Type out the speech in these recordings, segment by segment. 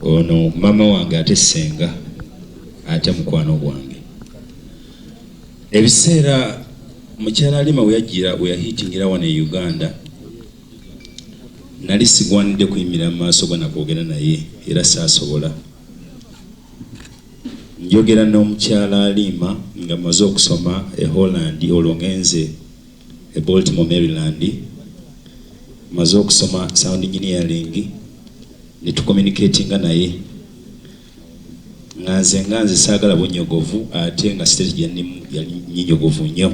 Ono maama wange ate ssenga ate mukwano gwange. Ebiseera mukyala Halima we yajjira, we yahiitingira wano e Uganda, nali sigwanidde kuyimirira mu maaso ge nakwogera naye era saasobola. Njogera n'omukyala Halima nga mmaze okusoma e Holland, olwo ngenze e Baltimore, Maryland, mmaze okusoma sound engineering, ne tucommunicatinga naye nga nze saagala bunyogovu ate nga state gye ndimu yali nyinyogovu nnyo.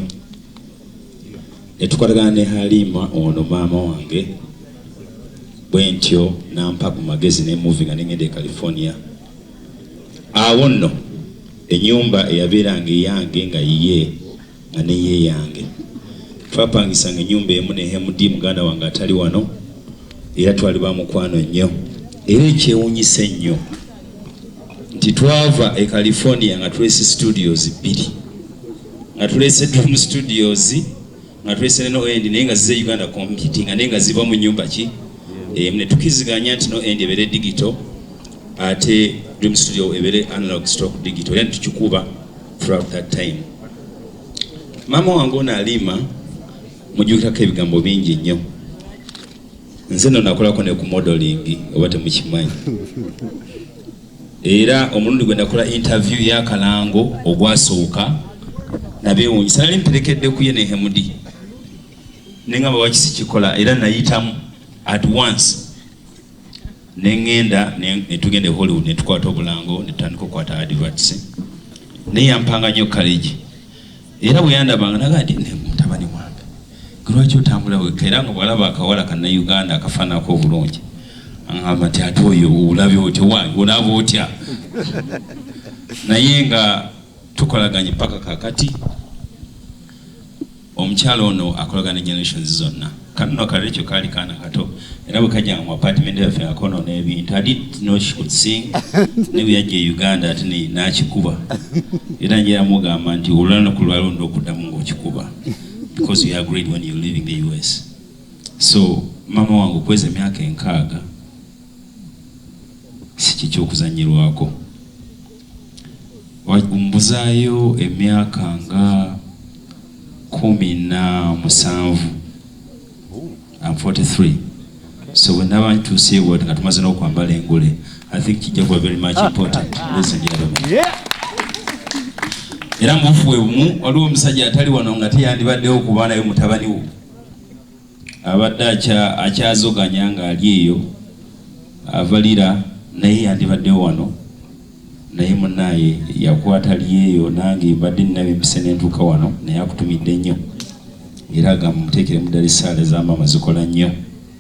Ne tukwatagana ne Halima ono maama wange bwe ntyo, nampa ku magezi ne moving nga nengenda e California. Awo nno ennyumba eyabeeranga eyange nga yiye nga neye yange, twapangisanga ennyumba emu ne Hemd muganda wange atali wano, era twali ba mukwano nnyo. Era ekyewunyisa ennyo nti twava e California nga tulese studios bbiri, nga tulese Dream Studios, nga tulese ne No End, naye nga zize Uganda competing, naye nga ziva mu nyumba ki emu. Ne tukiziganya nti No End ebeere digital ate Dream Studio ebeere analog stroke digital, era netukikuba throughout that time. Maama wange ono Alima mujjukirako ebigambo bingi nnyo. Nze nno nakolako ne ku modeling, oba temukimanyi. Era omulundi gwe nakola interview y'akalango ogwasooka nabeewuunyisa, nali mperekedde ku ye ne Hemudi, nengamba wakisi kikola, era nayitamu at once neŋŋenda netugenda e Hollywood, netukwata obulango, netutandika okukwata adverts. Naye yampanga nnyo courage, era bwe yandabanga naga nti, "Mutabani wange, lwaki otambula wekka?" Era nga bwalaba akawala Kannauganda akafaanako obulungi, aŋamba nti, "Ate oyo olabye otya? Wange onaaba otya?" Naye nga tukolaganye paka kakati. Omukyalo ono akolagana generations zonna. Kano kalekyo kaali kaana kato, era bwe kajjanga mu apartment yaffe akonoona ebintu. I didn't know she could sing, ne bwe yajja e Uganda ate n'akikuba. Era njera mugamba nti olunaku lwalonda okuddamu ng'okikuba because we agreed when you leaving the US. So maama wange, okweza emyaka 60 si kikyokuzanyirwako. Mbuzaayo emyaka nga 17. I'm 43, so bwe naba ntuuseewo nga tumaze n'okwambala engule, I think kijja kuba very much important, ladies and gentlemen. Era mubufu bwe bumu, waliwo omusajja atali wano nga teyandibaddewo kuba naye mutabani wo abadde akyazoganya ng'ali eyo avalira, naye yandibaddewo wano, naye munaye yakwata lyeyo. Nange mbadde nina byempise nentuuka wano, naye akutumidde nnyo, era agamba muteekere mu ddala essaala ez'amaama zikola nnyo.